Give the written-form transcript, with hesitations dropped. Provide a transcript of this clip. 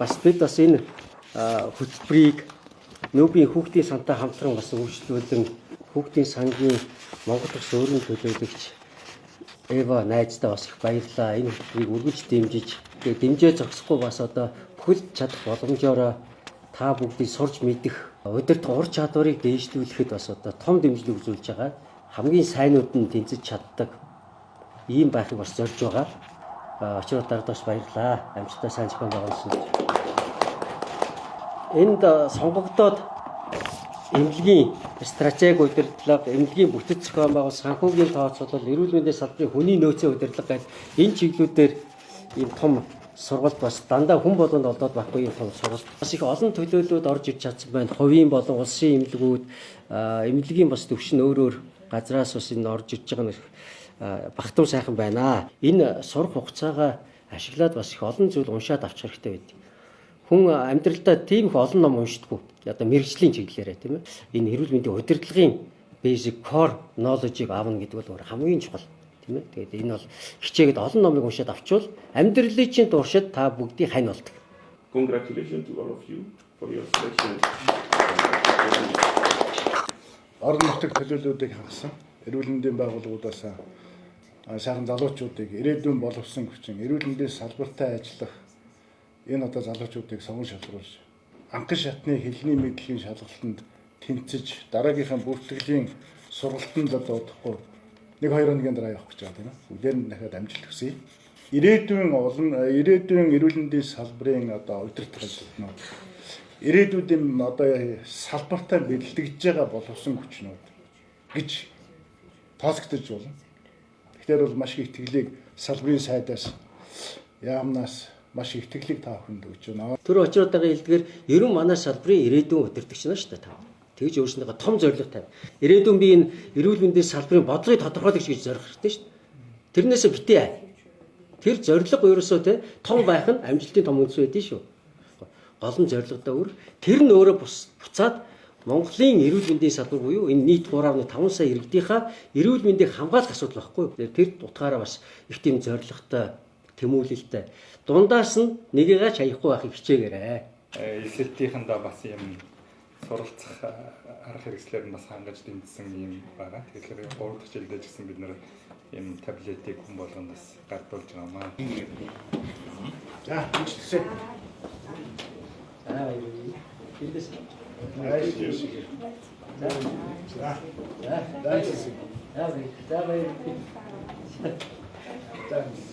Бас бид бас энэ хөтөлбөрийг НҮБ-ийн хүүхдийн сантай хамтран бас үйлчлүүлэн хүүхдийн сангийн Монгол улс өөрийн төлөөлөгч Эва найздаа бас их баярлалаа. Энэ хөтөлбөрийг үргэлж дэмжиж, тэгээ дэмжээ зогсохгүй бас одоо бүхэл чадах боломжоор та бүгдийг сурч мэдэх, удирдах ур чадварыг дээшлүүлэхэд бас одоо том дэмжлэг үзүүлж байгаа. Хамгийн сайнууд нь тэнцэж чаддаг ийм байхыг бас зорж байгаа. Очроод дараад бас баярлалаа. Амжилттай сайн зохион байгуулсан. Энд сонгогдоод эмнэлгийн стратеги удирдлага, эмнэлгийн бүтэц зохион байгуулалт, санхүүгийн тооцоолол, эрүүл мэндийн салбарын хүний нөөцийн удирдлага гэдэг энэ чиглэлүүдээр ийм том сургалт бас дандаа хүн болгонд олдоод байхгүй юм том сургалт. Бас их олон төлөөллүүд орж ирж чадсан байна. Хувийн болон улсын эмнэлгүүд, эмнэлгийн бас төвшин өөр өөр газраас бас энэ орж ирж байгаа нь багтам сайхан байна. Энэ сурах хугацаагаа ашиглаад бас их олон зүйл уншаад авчих хэрэгтэй байдаг. Хүн амьдралдаа тийм их олон ном уншдаггүй. Одоо мэргэжлийн чиглэлээрээ, тийм ээ. Энэ эрүүл мэндийн удирдлагын basic core knowledge-ыг авна гэдэг бол өөр хамгийн чухал, тийм ээ. Тэгээд энэ бол хичээгээд олон номыг уншаад авчвал амьдралын чинь туршид та бүгдийн хань болдог. Congratulations to all of you for your selection. Орон нутаг төлөөллүүдийг хангасан эрүүл мэндийн байгууллагуудаас сайхан залуучуудыг, ирээдүйн боловсон хүчин, эрүүл мэндийн салбартай ажиллах энэ одоо залуучуудыг сонгон шалгаруулж, анхан шатны хэлний мэдлэгийн шалгалтанд тэнцэж, дараагийнхаа бүртгэлийн сургалтанд одоо удахгүй 1 2 хоногийн дараа явах гэж байгаа, тийм ээ. Бүгдээр нь дахиад амжилт хүсье. Ирээдүйн олон ирээдүйн эрүүл мэндийн салбарын одоо удирдах ажилтнууд, ирээдүйдийн одоо салбартаа бэлтгэж байгаа боловсон хүчнүүд гэж тооцогдож болно. Тэгэхээр бол маш их итгэлийг салбарын сайдаас, яамнаас маш их итгэлийг та бүхэнд өгч байна. Тэр очроод байгаа хэлдгээр ерөн манай салбарын ирээдүйн удирдагч нар шүү дээ та. Тэгж өөрсдийнхөө том зорилго тавь. Ирээдүйн би энэ эрүүл мэндийн салбарын бодлогыг тодорхойлогч гэж зорих хэрэгтэй шүү дээ. Тэрнээсээ битээ ай. Тэр зорилго ерөөсөө те том байх нь амжилтын том үндэс байдгийн шүү. Гол нь зорилгодоо үр. Тэр нь өөрөө буцаад Монголын эрүүл мэндийн салбар буюу энэ нийт 3.5 сая иргэдийнхаа эрүүл мэндийг хамгаалах асуудал байхгүй юу? Тэр утгаараа бас их тийм зорилготой, тэмүүлэлтэй. Дундаас нь нэгийгээ ч хаяхгүй байхыг хичээгээрэй. Элсэлтийнхэндээ бас юм суралцах арга хэрэгслээр нь бас хангаж дэмжсэн юм байгаа. Тэгэхээр 3 дахь жилдээ ч гэсэн бид нэр юм таблетыг хүн болгонд бас гардуулж байгаа маа. За, дэмжлээ. За, баярлалаа. Эндээс. За. За. За. За, баярлалаа. За, баярлалаа. За.